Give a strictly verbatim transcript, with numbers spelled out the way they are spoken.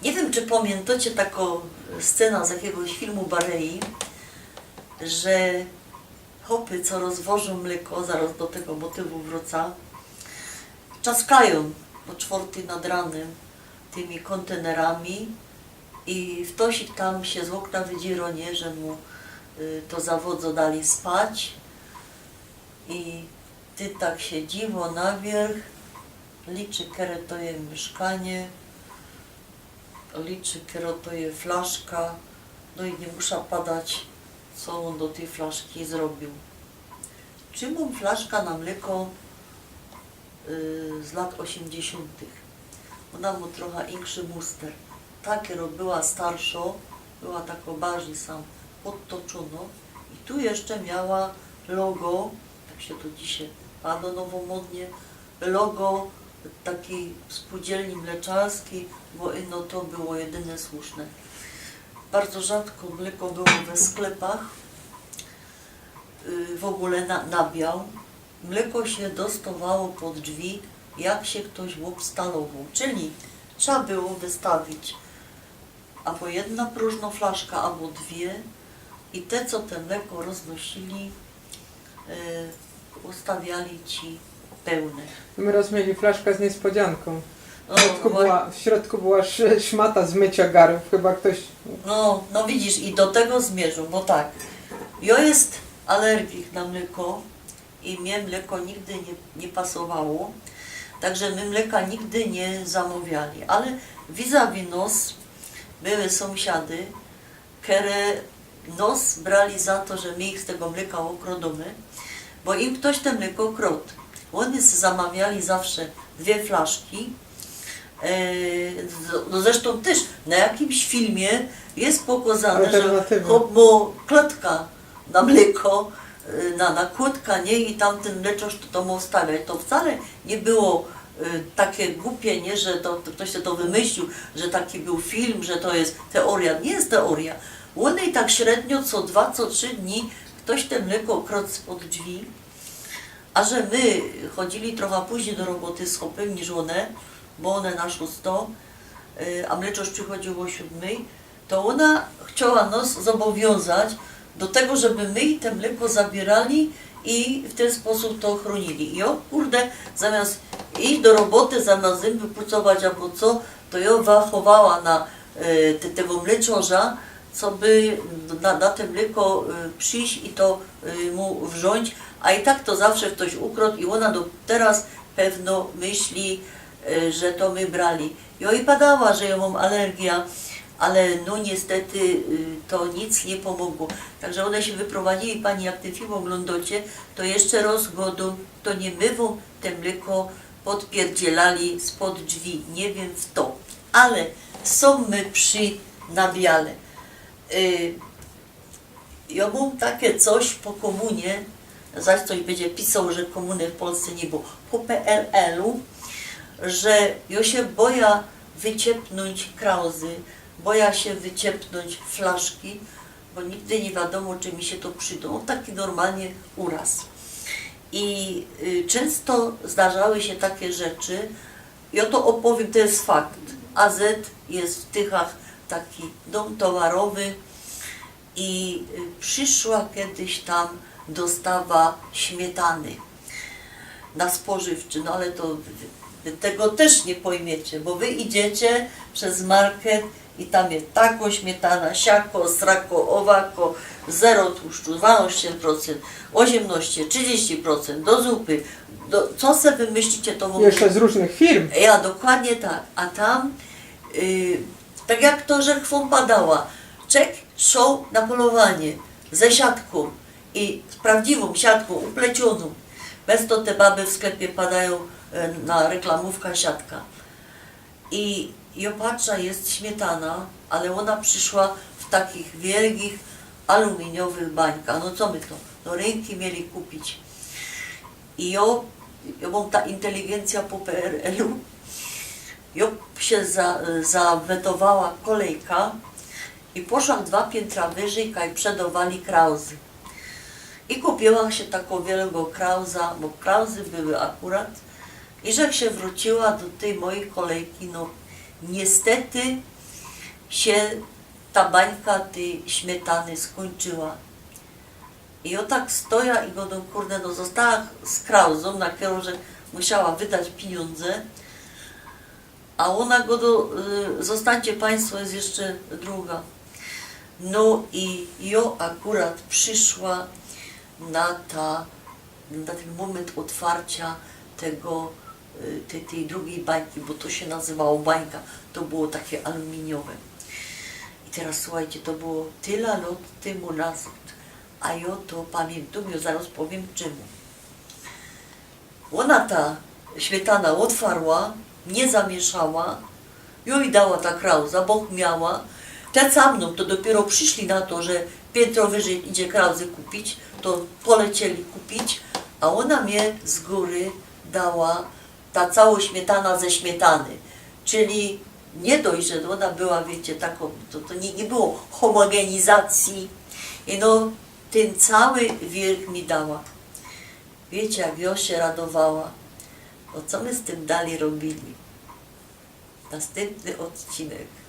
Niy wiym, czy pamiyntocie takõ scenã z jakigoś filmu Barei, że chopy, co rozwożōm mlyko, zarŏz do tego motywu wrōcã, czaskajōm ô sztwŏrtyj nad ranym tymi kōntenerami i ftoś ich tam sie z ôkna wydziyrŏ, niy, że mu y, to zawodzŏ dalij spać. I ty tak sie dziwŏ na wiyrch, liczy, kere to je miyszkanie, liczy, kere to je flaszka, no i niy musza padać, co ôn do tyj flaszki zrobiōł. Trzimōm flaszka na mlyko y, z lat ôziymdziesiōntych. Ôna mŏ trocha inkszy muster. Ta, kerŏ była starszŏ, była takŏ bardzij sam podtoczōnŏ i tu jeszcze miała logo, tak sie to dzisiej padŏ nowomodnie, logo takij spōłdzielni mleczarskij, bo ino to było jedyne słuszne. Bardzo rzadko mlyko było we sklepach, y, w ôgōle na, na biał. Mlyko sie dostowało pod drzwi, jak sie ftoś ôbstalowoł. Czyli trzeba było wystawić abo jedna prōżnŏ flaszka, abo dwie i te, co te mlyko roznosili, y, ustawiali ci pełne. My roz mieli flaszka z niyspodziankōm. W środku była, w środku była sz-, szmata z myciŏ garōw, chyba ftoś... No, no widzisz, i do tego zmiyrzōm, bo tak, jŏ jest alergik na mlyko i mie mlyko nigdy niy, niy pasowało, tak że my mlyka nigdy niy zamŏwiali, ale vis-a-vis nos były sōmsiady, kere nos brali za to, że my ich z tego mlyka ôkrŏdōmy, bo im ftoś te mlyko krŏd. Ôni zamŏwiali zawsze dwie flaszki. E, z-, no zresztōm tyż na jakimś filmie jest pokŏzane, że chop mŏ klŏtka na mlyko, y, na, na kłōdka, niy? I tam tyn mleczŏrz to, to mō wstawiać. To wcale niy było, y, take gupie, niy? Że to, to ftoś se to wymyśliōł, że taki bōł film, że to jest teoria. Niy jest teoria. Ôni tak średnio co dwa, co trzi dni ftoś te mlyko krŏd spod drzwi. A że my chodzili trocha pōźnij do roboty z chopym niż ône, bo ône na szōsto, y, a mleczŏrz przichodziōł ô siōdmyj, to ôna chcioła nos zobowiōnzać do tego, żeby my te mlyko zabiyrali i w tyn sposōb to chronili. I jŏ, kurde, zamiast iś do roboty, zamiast zymby pucować abo co, to jŏ wachowała na, e, te, tego mleczŏrza, coby na, na te mlyko, e, prziś i to, e, mu wrziōńć. A i tak to zawsze ftoś ukrŏd i ôna do teroz pewno myśli, e, że to my brali. Jŏ jij padała, że jŏ mōm alergijo, ale no niystety, y, to nic niy pōmogło. Tak że ône sie wyprowadziyli, pani, jak tyn film ôglōndŏcie, to jeszcze roz gŏdōm, to niy my wōm te mlyko podpierdzielali spod drzwi, niy wiym fto. Ale sōm my przi nabiale. Y, Jŏ mōm take coś po kōmunie, zaś ftoś bydzie pisoł, że kōmuny w Polsce niy było, po P R L-u, że jŏ sie boja wyciepnōńć krauzy, boja sie wyciepnōńć flaszki, bo nigdy niy wiadōmo, czy mi sie to przidōm. Taki normalnie uraz. I, y, czynsto zdarzały sie take rzeczy, jŏ to ôpowiym, to jest fakt. A Z jest w Tychach taki dōm towarowy, i, y, prziszła kedyś tam dostawa śmietany na spożywczy, no ale to wy, wy tego tyż niy pojmiecie, bo wy idziecie bez market i tam je tako śmietana, siako, srako, owako, zero tłuszczu, dwanŏście procynt, ôziymnŏście, trzidziści procynt, do zupy, do, co se wymyślicie, to wōm... Jeszcze z rōżnych firm. Ja, dokładnie tak. A tam, y, tak jak to, że chwōm padała, czek szōł na polowanie ze siatkōm i z prawdziwōm siatkōm upleciōnōm. Bez to te baby w sklepie padajōm, e, na reklamōwka siatka. I jŏ patrza, jest śmietana, ale ôna prziszła w takich wielgich aluminiowych bańkach. No co my to? No rynki mieli kupić. I jŏ, jŏ mōm ta inteligencyjŏ po P R L-u. Jŏ sie za, zawetowała kolejka i poszła dwa piyntra wyżyj, kaj przedŏwali krauzy. I kupiła sie tako wielgo krauza, bo krauzy były akurat. I żech sie wrōciyła do tyj mojij kolejki, no niystety sie ta bańka tyj śmietany skōńczyła. I jo tak stoja i godōm, kurde, no, została z krauzōm, na kerõ żech musiała wydać piniōndze. A ôna godo, y, „Zostańcie państwo, jest jeszcze druga”. No i jo akurat przyszła na ta, na tyn mōment ôtwarciŏ tego, y, tyj, tyj drugij bańki, bo to sie nazywało bańka, to było takie aluminiowe. I teroz słuchejcie, to było tela lot tymu nazŏd, a jo to pamiyntōm, jo zarŏz powiym czymu. Ôna ta śmietana ôtwarła, niy zamiyszała, jo jij dała ta krauza, bo miała. Te za mnōm to dopiyro prziszli na to, że piyntro wyżyj idzie krauzy kupić, to polecieli kupić, a ôna mie z gōry dała ta cało śmietana ze śmietany. Czyli niy dość, że ôna była, wiycie, takõ, to, to niy, niy było homogenizacji. I no, tyn cały wiyrzch mi dała. Wiycie, jak jo sie radowała. No, co my z tym dalij robiyli? Nastympny ôdcinek.